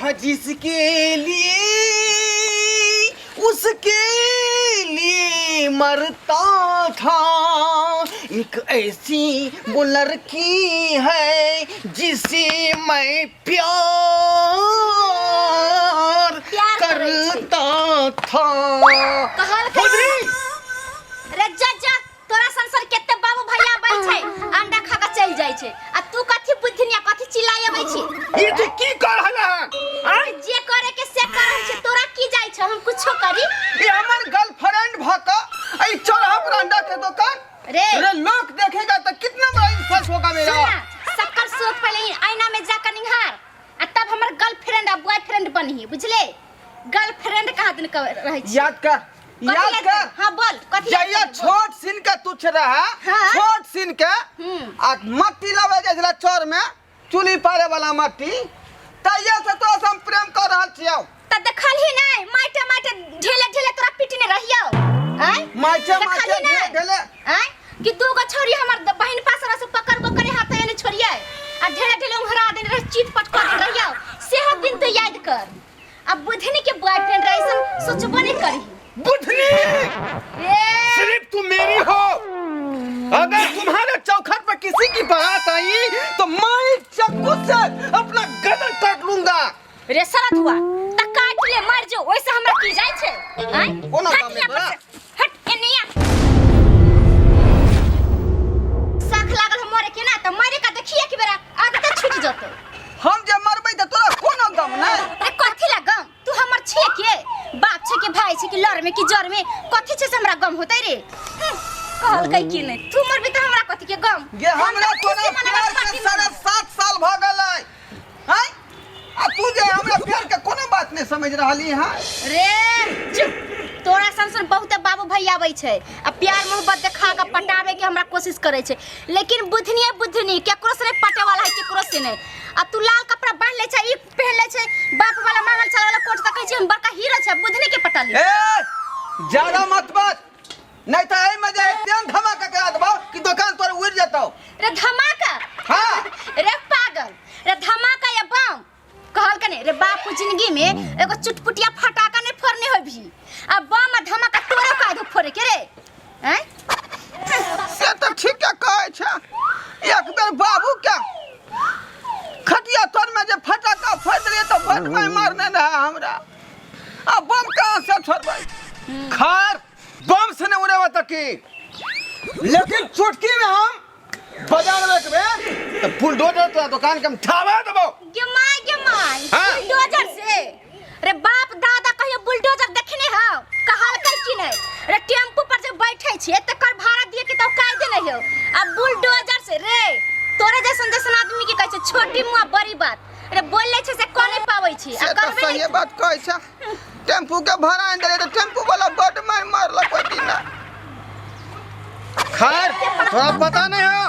था जिसके लिए, उसके लिए मरता था। एक ऐसी वो लड़की है जिसे मैं प्यार प्यार करै छी। करता था। कहलकै बुझली? रे जा जा, तोरा संसार केते बाबू भैया आबै छै, अंडा खा के चलि जाइ छै, आ तू कथी बुद्धिनिया कथी चिल्लाय अबै छी? ई तू की कर रहल हन? आँय? जे करे के से कर रहल छै, तोरा की जाइ छै? हम कुछो करी। ई हमर गर्लफ्रेंड भ क ई चौराहा पर अंडा के दुकान। रे। रे, लोग देखेगा तो कितना बड़ा इंसल्ट होगा मेरा। सुना, शक्कर सूरत पहले ही आईना में जाकर निहार आ तब हमर गर्लफ्रेंड आ बॉयफ्रेंड बनही, बुझले? गर्लफ्रेंड कहाँ दिन रहै छी? याद कर, कथी याद याद कर। हाँ बोल, कथी याद जहिया करी, बोल। छोट सिन के तुच्छ रहा, हाँ। छोट सिन के आ मट्टी लावे जाइ छला चौर में चूल्ही पारे वाला मट्टी, तहिया से तोरा से हम प्रेम कर रहल छियौ। त देखल ही नहीं, माटे माटे ढेले ढेले तोरा पिटने रहियो। आय? माटे देखल माटे ही नहीं? ढेले ढेले। आय? कि दू गो छोरी हमर बहिन पास से पकड़बो करे हाथ एने छोरिए आ ढेले ढेले उहरा देने रह, चीत पट कर देने रहियो, सेहो दिन तो याद कर। अब बुधनी के बॉयफ्रेंड रहे ऐसन सोचबो नहीं करही। बुधनी, ए सिर्फ तुम मेरी हो। अगर तुम्हारे चौखट पर किसी की बारात आई तो मैं चाकू से अपना गर्दन काट लूंगा। रे सरत हुआ त काट ले, मर जो, ओइसे हमरा की जाय छै? आय? कोना हट काम यहाँ पर तोरा? से, हट एने आ। शख लागल हम मरे के ना त मरे का देखिए कि बेरा आदत छूट जतौ। हम जे मरबै त तोरा कोनो गम नहि। अरे कथी ला गम? तू हमर छे के बाप छे के भाई छे के लड़ में कि जर में कथी छे से हमरा गम होतै रे? कहलकै कि नहि तू मरबी त हमरा कथी के गम? गे हमरा हम तऽ तोरा खुशी मनाबै, प्यार के पार्टी साढ़े मनाबै। 7 साल भऽ गेलै हैं, आ तू जे हमरा प्यार के कोनो बात नहीं समझ रहली है। रे चुप, तोरा सन सन बहुते बाबू भैया आबै छै आ प्यार मोहब्बत देखा के पटाबे के हमरा कोशिश करै छै, लेकिन बुधनी बुधनी केकरो से नहीं पटे वाला है, केकरो से नहीं। आ तू लाल कपड़ा बांध ले छै, ई पहन ले छै बाप वाला मांगल चाल वाला कोट, त कहै छै हम बड़का हीरो छै, बुधनी के पटा ली। ए ज्यादा मत बात, नहीं तो एहि में जे तेन धमाका करा देबौ कि दुकान तोर उड़ जेतौ। रे धमाका? हाँ। रे पागल, रे धमाका या बम कहल कने रे बाप जिंदगी में एगो चुटपुटिया फटाका नहीं फोड़ने होबी, आ बम आ धमाका तोरे का दो फोड़े के रे? हैं? से तो ठीक है कहै छै। एक बेर बाबू के खटिया तर में जे फटाका फोड़ देलियै तऽ बड मारि मारने रहे हमरा, आ बम कहाँ से छोड़बै? खैर बम से नहीं उड़ेबा तक की, लेकिन चुटकी में हम बजा लेबै एक बेर तऽ बुलडोजर तोरा दुकान के हम ठाबा देबौ। गे my, गे my. हाँ। बुलडोजर से? रे बाप दादा कहियो बुलडोजर देखने हौ? कहलकै कि नहीं रे, टेम्पू पर जे बैठे छियै तकर भाड़ा दिए के तो कायदे नहीं हो, आ बुलडोजर से? रे तोरे जैसन जैसन आदमी के कहै छै छोटी मुआ बड़ी बात। रे बोल ले छै से कह नहीं पाबै छी आ से तऽ करबे सहिए नहीं। बात कहै छै। टेम्पू के भाड़ा आनि देलियै तऽ टेम्पू वाला बड मारि मारलक ओहि दिना। खैर तोरा पता नहीं है,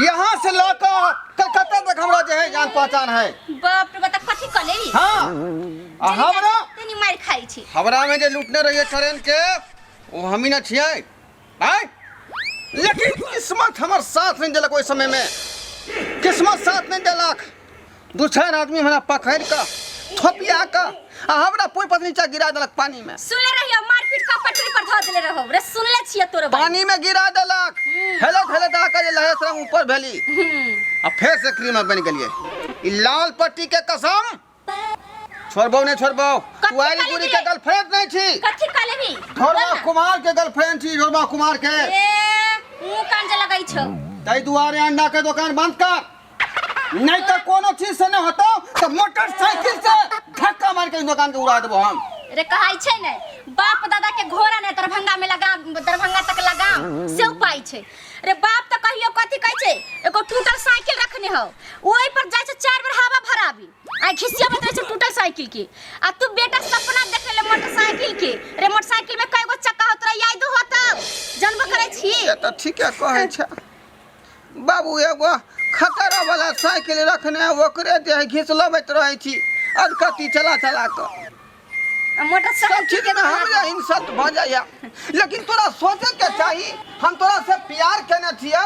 यहाँ से लऽ कऽ कलकत्ता तक हमरा जे है जान पहचान है। बाप रे, बता कथी कले? हाँ, आ हमरा तनी मारि खाइ छी। हमरा में जे लूटने रहिए ट्रेन के, वो हम ही ना छियै आय, लेकिन किस्मत हमर साथ नहीं देलक। ओहि समय में किस्मत साथ नहीं देलक। दू चारि आदमी हमरा पकड़ि कऽ थोपिया कऽ आ हमरा पुल पर नीचा गिरा देलक पानी में। सुनले रहियो, मारपीट का पटरी पर धऽ देले रहो रे, सुनले छियै तोरे बारे। पानी में गिरा देलक, हेलत हेलत आके जे लहेस रंग ऊपर भेली आ फेर से क्रीमर बनि गेलियै। ई लाल पट्टी के कसम छोड़बौ नहीं छोड़बौ। कथी तू आयल कहली गुरी रे? के गर्लफ्रेंड नहीं छी। कथी कहले भी? ढोरबा कुमार के गर्लफ्रेंड छी, ढोरबा कुमार के। ए मुंह कान जे लगै छौ। ताहि दुआरे अंडा के दुकान बंद कर, नहीं तो कोनो चीज से नहीं होता तो मोटरसाइकिल से धक्का मार के दुकान के उड़ा देबो हम। रे कहै छै ने बाप दादा के घोड़ा ने दरभंगा में लगाम, दरभंगा तक लगाम से उपाय छै। रे बाप त कहियो कथी कहै छै, एगो टूटल साइकिल रखने हो, ओहि पर जाइ छै चार बेर हवा भराबी आ घिसियाबैत रहै छै टूटल साइकिल के, आ तू बेटा सपना देखे ले मोटरसाइकिल के। रे मोटरसाइकिल में कएगो चक्का हो तोरा याद होतौ? जानबो करै छी? से तऽ ठीके कहै छै बाबू। एगो खतरा वाला साइकिल रखने ओकरे जे है घिसलबैत रहै छी अधकती चला चला कऽ। मोटरसाइकिल सब चीज में हमरे इंसल्ट भऽ जाइए, लेकिन तोरा सोचे के चाही, हम तोरा से प्यार केने छियै।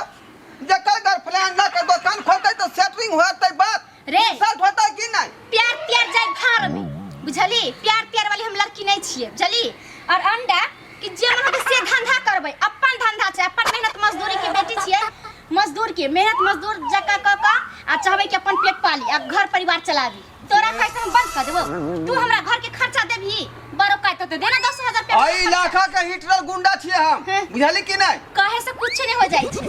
जकर गर्लफ्रेंड के दोकान खोलतै तऽ सेटरिंग होतै बात रे। इंसल्ट होतै कि नहि? प्यार प्यार जाय बुझली प्यार प्यार वाली हम लड़की नहीं छियै बुझली और अंडा कि जे मन होतै से धंधा करबै अपन धंधा छै अपन मेहनत मजदूरी के बेटी छियै मजदूर के मेहनत मजदूर जका क क आ चाहबै कि अपन पेट पाली आ घर परिवार चलाबी तोरा कैसे हम बंद कर देबो तू हमरा घर के खर्चा देबही बड़ो कहते तो देना 10,000 रुपया एहि इलाका के हिटलर गुंडा छियै हम हाँ। बुझली कि नहीं कहे से कुछ नहीं हो जाइ छै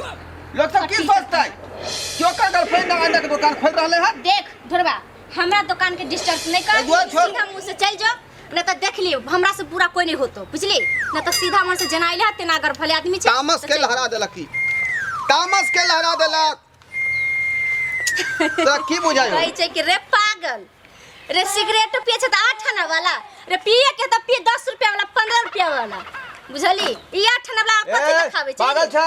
लोग सब की सोचतै क्यों कर गर्लफ्रेंड अंडा के दुकान खोल रहले हन देख ढोरबा हमरा दुकान के डिस्टर्ब नहीं कर ए, दुआ छोड़। सीधा मुंह से चल जाओ न तो देख लियो हमरा से बुरा कोई नहीं होतो बुझली न तो सीधा मन से जना आइले तेना अगर भले आदमी छै तामस तो के चल। लहरा देलक की तामस के लहरा देलक तोरा की बुझाइ कहै छै कि रे पागल रे सिगरेट पिए छै तऽ 8 आना वाला रे पिए के तऽ पिए 10 रुपया वाला 15 रुपया वाला बुझली ई 8 आना वाला कथी ए, देखाबै छै पागल छा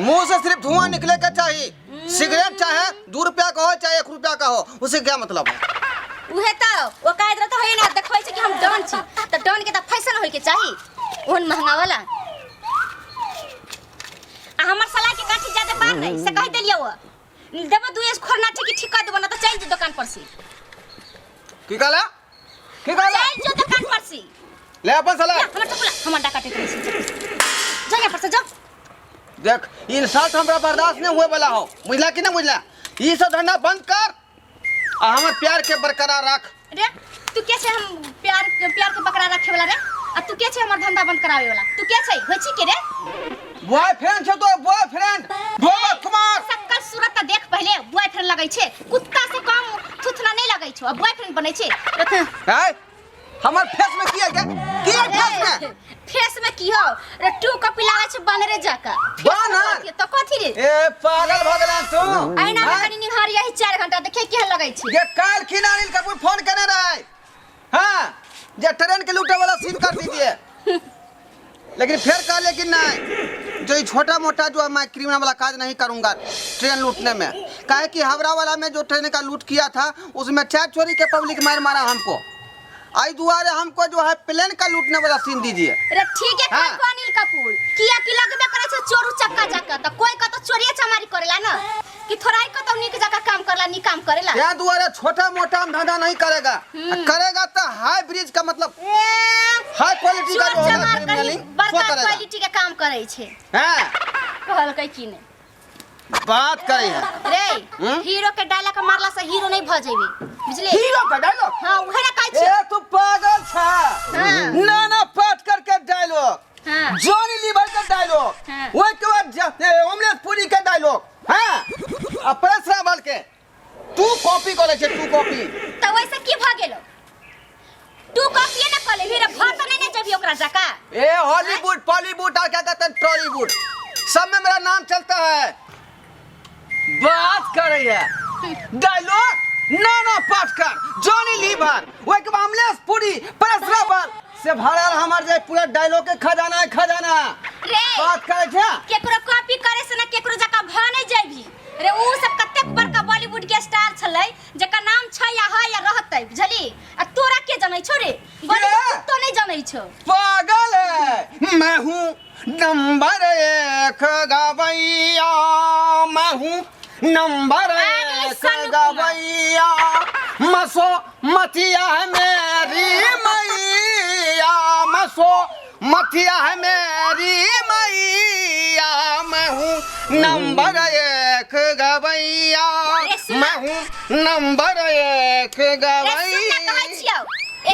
मुंह से सिर्फ धुआं निकले के चाहिए सिगरेट चाहे 2 रुपया का हो चाहे 1 रुपया का हो उसे क्या मतलब है उहे तऽ ओ कहैत रहत होय ना देखबै छै कि हम डॉन छी तऽ डॉन के तऽ फैशन होय के चाही ओहन महंगा वाला आ हमर सलाह के काठी ज्यादा बार नहीं से कहि देलियौ देबो दुए खोरना छै कि ठीक कर देबो ना तऽ चलि जो दुकान पर से की कहला की कहला चलि जो दुकान पर से ले अपन सलाह ला, हमर चप्पल हमर अंडा काटैत रहै छै जा यहाँ पर से जा देख इंसल्ट हमरा बर्दाश्त नहीं हुए वाला हो बुझला कि नहीं बुझला ई सब धंधा बंद कर आ हमर प्यार के बरकरार रख रे तू के छै हम प्यार प्यार के बकरा रखे वाला रे आ तू के छै हमर धंधा बंद करावे वाला तू के छै होइ छी के रे बॉयफ्रेंड छौ तो बॉयफ्रेंड गोबर कुमार शक्कर सूरत त देख पहिले बॉयफ्रेंड लगै छै कुत्ता से कम थुथना नहीं लगै छौ आ बॉयफ्रेंड बनै छै है हमर फेस में की है की है फेस में फेस में की हो रे टू कॉपी लागै छै बानरे जाका बानर? तो कथी रे ए पागल भ गेला तू ऐना में हैं? कनी निहार यही 4 घंटा देखे केहन लगै छै ये काल खिन अनिल कपूर फोन करने रहे हाँ जे ट्रेन के लूटे वाला सीन कर दीजिए लेकिन फिर कहले कि नहीं जो ये छोटा मोटा जो है मैं क्रिमिनल वाला काज नहीं करूंगा ट्रेन लूटने में काहे कि हावड़ा वाला में जो ट्रेन का लूट किया था उसमें चार चोरी के पब्लिक मार मारा हमको आई दुआरे हमको जो है प्लेन का लूटने वाला सीन दीजिए रे ठीक है हाँ। को अनिल कपूर किया कि लगबे करे छै चोरू चक्का जाका त कोई कतो चोरिया चमारी करेला ना कि थोड़ा ही कतो नीक जाका काम करला नी काम करेला यहाँ दुआरे छोटा मोटा हम धंधा नहीं करेगा आ करेगा तो हाई ब्रिज का मतलब ए, हाई क्वालिटी का चोर जो होगा चमार कहीं क्रिमिनलिंग, वो बड़का करेगा क्वालिटी के काम करे छै हाँ कहलकै कि नहीं बात करे है रे हम्म? हीरो के डायलॉग मारला से हीरो नहीं भ जेबी बुझले हीरो का डायलॉग हां उहे ना कहै छी ए तू पागल छा हाँ। नाना पाटकर के डायलॉग हां जॉनी लीवर का डायलॉग हाँ। ओए के बाद अमलेश पुरी के डायलॉग हाँ आ परेश रावल के तू कॉपी करे छे तू कॉपी त वैसे की भ गेलो तू कॉपी ना कर लेबी रे भ त नहीं ने जेबी ओकरा जका ए हॉलीवुड बॉलीवुड और क्या कहते हैं टॉलीवुड सब में मेरा नाम चलता है बात कर रही है डायलॉग नाना पाटकर जॉनी लीवर ओए के बाद अमलेश पुरी परेश रावल से भरल हमर जे पूरा डायलॉग के खजाना है खजाना रे बात करे छे केकरो कॉपी करे से ना केकरो जका भ नहीं जेबी रे उ सब कतेक बड़का बॉलीवुड के स्टार छलै जकर नाम छै या है या रहतै बुझली आ तोरा के जनै छौ रे बॉलीवुड तो नहीं जनै छौ पागल है मैं हूँ नंबर एक गवैया मैं हूँ नंबर आ गेलै एक सनु कुमार। गवैया मसो मथिया है मेरी मैया मसो मथिया है मेरी मैया मैं हूँ नंबर एक गवैया अरे सुन। मैं हूँ नंबर एक रे सुन ना कहै गवैया छियौ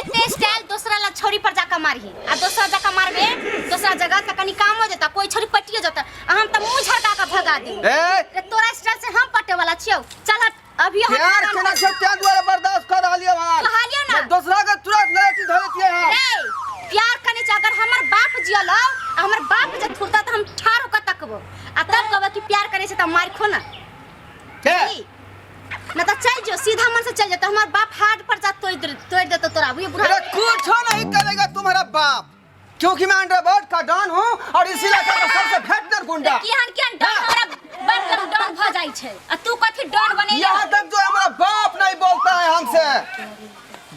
एते स्टाइल दोसरा ला छोरी पर जाके मारही आ दोसरा जगह मारबे दोसरा जगह त कनी काम हो जेता कोई छोरी पटियो जेता आ हम त मुंह झड़का के भगा देब ए रे तोरा स्टाइल से हम पटे वाला छियौ चल हट अभी हम प्यार काम केना कर- छै तें दुआरे बर्दाश्त कर रहलियै हन कहलियौ ना। दोसरा के तुरंत लड़की धऽ देतियै हन रे प्यार करने छै अगर हमर बाप जियल आ हमर बाप जे थुरता त हम ठाड़ होकर तकबो आ तब कहबो कि प्यार करे छै त मार खो ना के की? ना त चल जो सीधा मन से चल जो त हमर बाप हाथ पर जा तोड़ तोड़ देतो तोरा अभी बुढ़ा अरे कुछ नहीं करेगा तुम्हारा बाप क्योंकि मैं अंडरवर्ल्ड का डॉन हूँ और इस इलाका का सबसे भयंकर गुंडा केहन केहन डॉन हमरा बाप के डॉन भ जाइ छै आ तू कथी डॉन बनेले यहाँ तक जो हमारा बाप नहीं बोलता है हमसे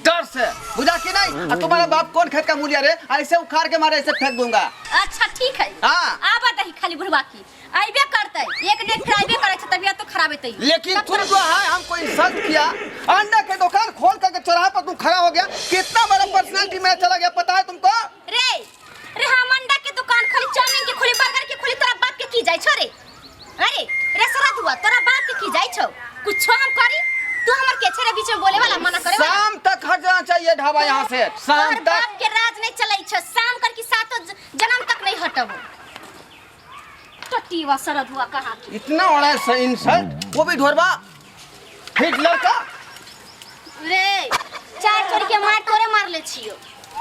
डर से बुझा कि नहीं और तुम्हारा बाप कौन खेत का मूलिया रे ऐसे उखाड़ के मारे ऐसे फेंक दूंगा अच्छा ठीक है हाँ। आबा दही खाली बुढ़वा की आइबे करतै, एक ने एक आइबे करै छै, तबियत तो खराब हेतै। लेकिन तुम जो है हमको इंसल्ट किया, अंडा के दुकान खोल करके चौराहा पर तुम खड़ा हो गया, कितना बड़ा पर्सनालिटी मेरा चला गया पता है तुमको? रे रे, हम अंडा के दुकान खोली, चाउमीन के खोली, बर्गर के खोली, तोरा बाप के की जाइ छौ रे? अरे रे सरदुआ, तोरा बाप के की जाइ छौ? कुछो हम करी, तू हमर के छे रे बीच में बोले वाला, मना करे वाला? शाम तक हट जाना चाहिए ढाबा यहाँ से, शाम तोहर तक। बाप के राज नहीं चलै छौ, शाम कर की सातो जन्म तक नहीं हटबो। टटीवा सरदुआ कहाँ की। इतना बड़ा इंसल्ट, वो भी ढोरबा हिटलर का। रे चार चोरी के मार तोरे मारले छियो।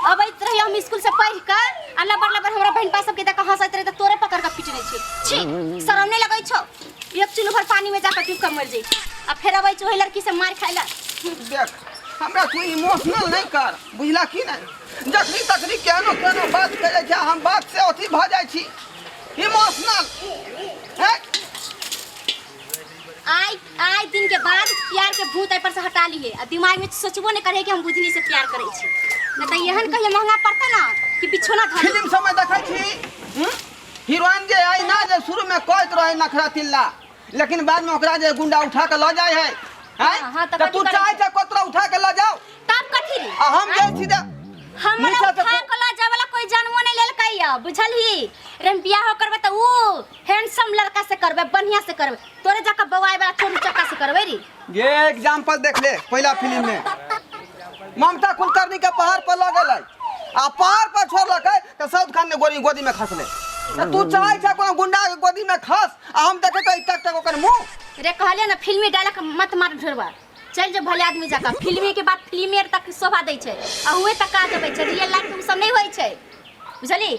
अबैत रही हम स्कूल से पढ़ कर आ लबर लबर हमरा बहन पा सबके देख हंसैत रही त तोरे पकड़ के पीटने छियो। छी, शरम नहीं लगै छौ? एक चुल्लू भर पानी में जाकर डूब के मर जाइ आ फेर अबै छौ ओहि लड़की से मार खाइला। देख हमरा तू इमोशनल नहीं कर, बुझला की नहीं? जखनी तखनी केहनो केहनो बात करै छै, हम बात से अथी भऽ जाइ छी इमोशनल। हैं? आइ आइ दिन के बाद प्यार के भूत एहि पर से हटा लिए आ दिमाग में सोचबो नहीं करे कि हम बुझनी से प्यार करे छी, न त एहन कहियो महंगा पड़ता ना कि बिछोना धर। फिल्म सब में देखै छी, हम्म? हीरोइन जे आई ना, जे शुरू में कहैत रहे नखरा तिल्ला, लेकिन बाद में ओकरा जे गुंडा उठा के लऽ जाइ है, हैं? हाँ, हाँ, तऽ तऽ तू कथी करै चाहै छै कतरा उठा के लऽ जाओ तब कथी रे? आ हम जाइ छी तऽ हमरा नीचा से उठा के लऽ जाय वाला कोई जानवो नहीं लेलकै या, बुझलही? रे हम बियाह करबै तऽ ऊ हैंडसम लड़का से करबै, बढ़िया से करबै, तोरे जका बौआए वाला चोरू चक्का से करबै रे। ये एग्जाम्पल देख ले, पहला फिल्म में ममता कुलकर्णी के पहाड़ पर लऽ गेलै आ पहाड़ पर छोड़लकै तऽ साउथ खान ने गोदी गोदी में खसलै। तऽ तू चाहै छै कोनो गुंडा के गोदी में खस आ हम देखै तऽ टक टक ओकर मुंह। रे कहलियै ना फिल्मी डायलॉग मत मार ढोरबा, चल जो भले आदमी जका। फिल्मी के बात फिल्मी तक शोभा दै छै आ हुए तक काज अबै छै, रियल लाइफ में उ सब नहीं होइ छै, बुझली?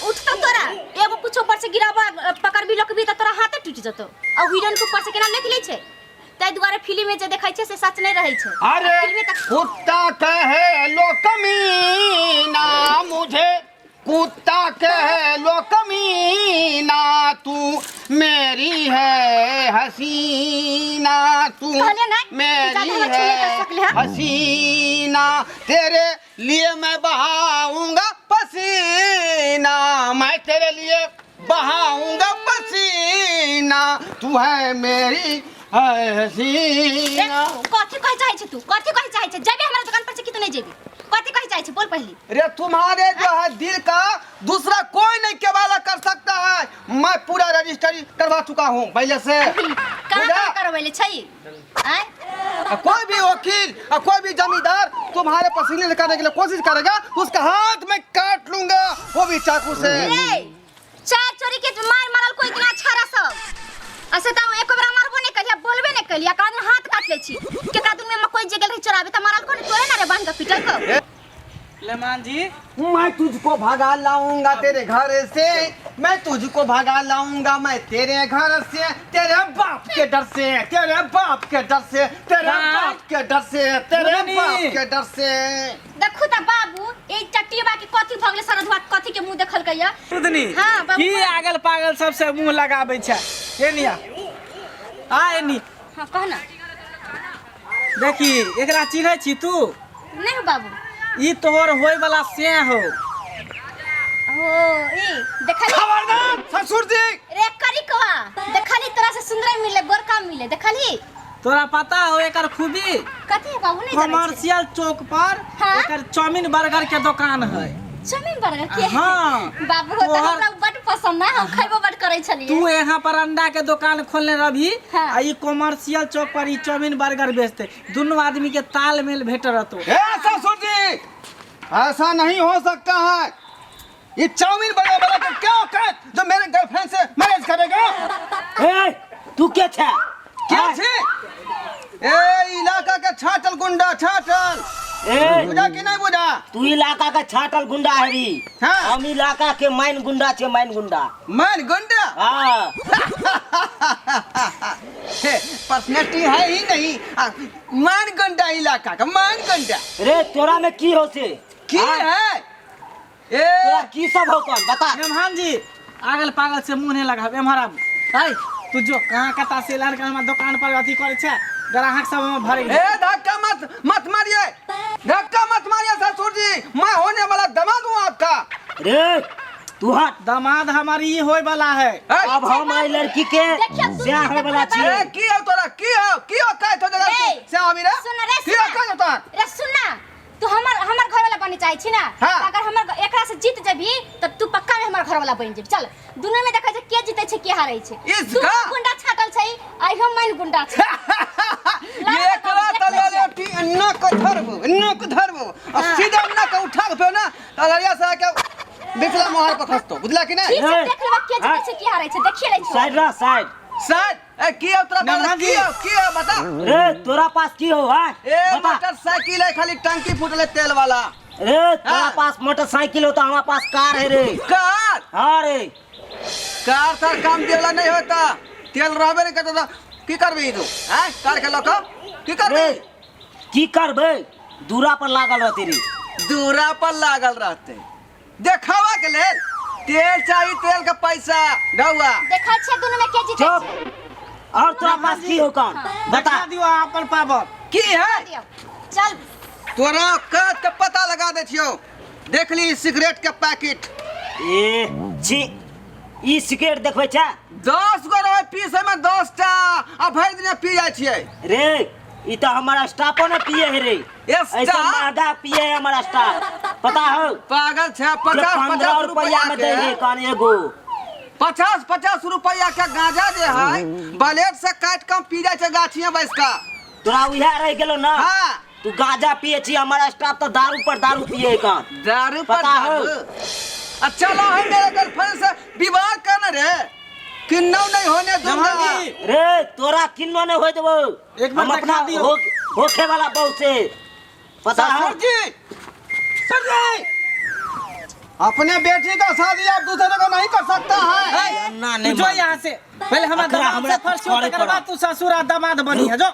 उठतो तोरा एगो कुछ ऊपर से गिराबा पकड़बी लोकबी तऽ तोरा हाथे टूटि जतो। आ हीरोइन के ऊपर से केना लेक लै छै, ताहि दुआरे फिल्म में जे देखै छै से सच नहीं रहै छै। अरे फिल्मी तक कुत्ता कहे लो कमीना मुझे, कुत्ता कहे लो कमीना, तू मेरी है हसीना, तू कहलियै ना, मेरी ज्यादा हमरा छुले है कर सकले हँ। हसीना, तेरे लिए मैं बहाऊंगा पसीना, मैं तेरे लिए बहाऊंगा पसीना, तू है मेरी है हसीना। कथी कहे चाहे छै तू? कथी कहे चाहे छै? जेबी हमरा दुकान पर से कि तू नहीं जेबी? कथी कहे चाहे छै बोल पहली। रे तुम्हारे जो है दिल का दूसरा कोई नहीं केवाला कर सकता है, मैं पूरा रजिस्ट्री करवा चुका हूँ पहले से। कहाँ बुझा? कहाँ करवैले छै? आँय? आ कोई भी वकील और कोई भी जमींदार तुम्हारे पसीने से करने के लिए कोशिश करेगा, उसका हाथ में काट लूंगा, वो भी चाकू से। रे चार चोरी के मार मारल कोई इतना अच्छा रहा सब असे त एको बेरा मारबो नहीं कलिया, बोलबे नहीं कलिया, कान हाथ काट ले छी केकरा दुन में मकोई जे गेल रही चोराबे त मारल कोन तोरे ना रे बांध के पिटल को। लेमान जी, मैं तुझको भगा लाऊंगा तेरे घर से, मैं तुझको भगा लाऊंगा मैं तेरे घर से, तेरे बाप के डर से, तेरे बाप के डर से, तेरे भाई। बाप के डर से, तेरे मुन्नी। बाप के डर से। देखू त बाबू ई चटियबा के कथी भगले सरधुआ कथी के मुंह देखलकै या? रुदनी, हाँ, बाबू। की आगल पागल सबसे मुंह लगाबै छै? एनिया आ एनी। हाँ कह ना। देखी एकरा चिन्है छी तू? नहीं हो बाबू। ई तोहर होय वाला से हो। ओ ई देखली। खबरदार ससुर जी। रे करिकवा देखली तोरा से सुंदर मिले गोरका मिले देखली। तोरा पता हो एकर खूबी? कथी है बाबू? नहीं जानै छी। कमर्शियल चौक पर हाँ? एकर चाउमीन बर्गर के दुकान है। चाउमीन बर्गर के? हाँ। बाबू हो त तोहर- हमरा बड पसंद है, हम खैबो बड करै छलियै। तू यहाँ पर अंडा के दुकान खोलने रहबी हाँ। आ ई कमर्शियल चौक पर ई चाउमीन बर्गर बेचते, दुनू आदमी के तालमेल भेट रहतो। ए ससुर जी, ऐसा नहीं हो सकता है। ये चाउमीन बर्गर वाला का क्या औकात जो मेरे गर्लफ्रेंड से मैरिज करेगा? ए तू के छे? क्या छे? ए इलाका के छाटल गुंडा, छाटल। ए बुझा कि नहीं बुझा? तू इलाका के छाटल गुंडा हैरी। हाँ। हम इलाका के माइन गुंडा छे, माइन गुंडा। माइन गुंडा? हाँ। पर्सनैलिटी है ही नहीं। मान गुंडा, इलाका का मान गुंडा। रे तोरा में की हो से? की हाँ? है? ए तोरा की सब हो कौन बता। मेहमान जी आगल पागल से मुंह नहीं लगाब, एम्हर आब। ऐ तू जो कहाँ कता से लड़का हमरा दुकान पर अथी करे छे, ग्राहक सब हम भरे गेल। ए धक्का मत मत मारिए, धक्का मत मारिए ससुर जी, मैं होने वाला दामाद हूँ आपका। रे तू हट। दामाद हमार ई होय वाला है। अब हम एहि लड़की के देखियौ, दुनू ब्याह होय वाला के छियै। ए, की हो तोरा, की हो, की हो कहै छौ जरा ए, से आबी रे? सुन रे, की हो सुन। कहै छौ तोरा? रे सुन ना, तू हमर हमर घर वाला बने चाहे छी ना? हाँ। त अगर हमर एकरा से जीत जेबी त तू पक्का में हमर घर वाला बन जेबी। चल, दुनू में देखै छै के जीते छै के हारै छै। इस दुनू का? गुंडा छाटल छै, आइहो मन गुंडा छै। ये एकरा त ले ले टी अन्ना को धरबो, अन्ना को धरबो आ सीधा अन्ना के उठा के फेर ना त लड़िया से आके बिचला मोहर पर खसतो, बुझला कि नहीं? ठीक छै, ए, देख लेबै के जीते छै के हारै छै, देखिए लै छी। साइड रह, साइड। सर, ए की हो तोरा नन्हा पास? की जी। हो, की हो बता? रे तोरा पास की हो है? ए बता। मोटरसाइकिल है, खाली टंकी फूटले तेल वाला। रे तोरा हाँ। पास मोटरसाइकिल हो तो हमारा पास कार है रे। कार? हाँ रे। कार सर काम देला नहीं होता, तेल रहबे नहीं करता, की करबी तू? हैं, कार के लक की करबी? रे की करबे, दूरा पर लागल रहते रे। दूरा पर लागल रहते देखावा के लेल। तेल चाहिए, तेल का पैसा ढौआ। देखै छै दुनू में के जीते चुप। छै। और तोरा पास की हो कौन बता? देखा दियो अपन पावर की है। दियौ। चल, तोरा औकात के पता लगा दे छियो। देख ली सिगरेट के पैकेट। ए छी, ई सिगरेट देखबै छै? 10 गो रहे पीस में 10 टा आ भरि दिन पी जाइ छियै। रे ई तो हमारा स्टाफो ने पिए है रे। स्टाफ? ऐसा महंगा पिए है हमारा स्टाफ, पता हो? पागल छै। जे 50 15 50 रुपया में दे है के कौन एगो। 50 50 रुपया के गांजा जे है ब्लेड से काट कम पी जाइ छै गाछिए बैस का। तोरा उहे रह गेलो ना? हाँ। तू गांजा पिए छी, हमारा स्टाफ तो दारू पर दारू पिए है कौन। दारू पर पता हो? दारू। अच्छा लो है मेरे गर्लफ्रेंड से विवाह करने रे, किन्नौ नहीं होने दूंगा। नमन जी। रे तोरा किन्नो नहीं होय देबो। एक बार हम देखा अपना दियो। हो, होखे वाला बहू से पता है। ससुर जी, ससुर जी, अपने बेटी का शादी आप दूसरे को नहीं कर सकता है। ना तू नहीं जो मानते। यहाँ से पहले हमरा अकरा दामाद हमरा से फर्श करे तकर बाद पड़त। तू ससुर आ दामाद बनी है जो।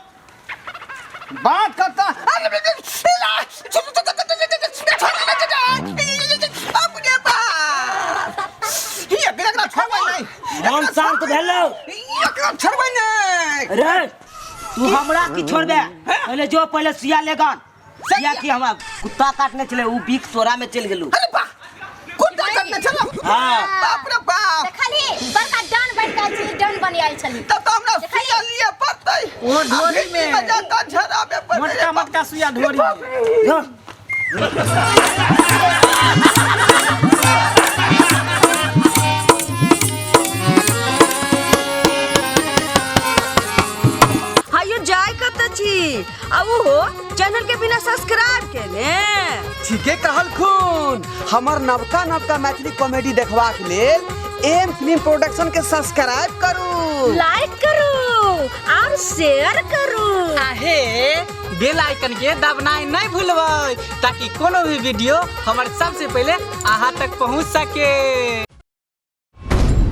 बात करता अपने बाप एकरा छोड़बै नहीं। मन शांत भेलो? एकरा छोड़बै नहीं। रे तू हमरा की छोड़बे? पहले जो पहले सिया लेगन सिया की हमरा कुत्ता काटने चले उ बीक तोरा में चल गेलू। अरे बा, कुत्ता काटने चलो। हाँ। बाप रे बाप। देखली बड़का डन बन के आयल छली, डन बनी आयल छली। तब तो हमरा सुइया लिए पड़तै। ओ ढोरी में। जाता झराबे पड़तै। मोटका मोटका सुइया ढोरी में। जो। हायो जाय कत छी आ उहो चैनल के बिना सब्सक्राइब केने? ठीके कहलखुन। हमर नवका नवका मैथिली कॉमेडी देखबाक लेल एम फिल्म प्रोडक्शन के सब्सक्राइब करू, लाइक करू और शेयर करू। आहे बेल आइकन के दबनाइ नहीं भूलबै ताकि कोनो भी वीडियो हमर सबसे पहले अहाँ तक पहुँच सके।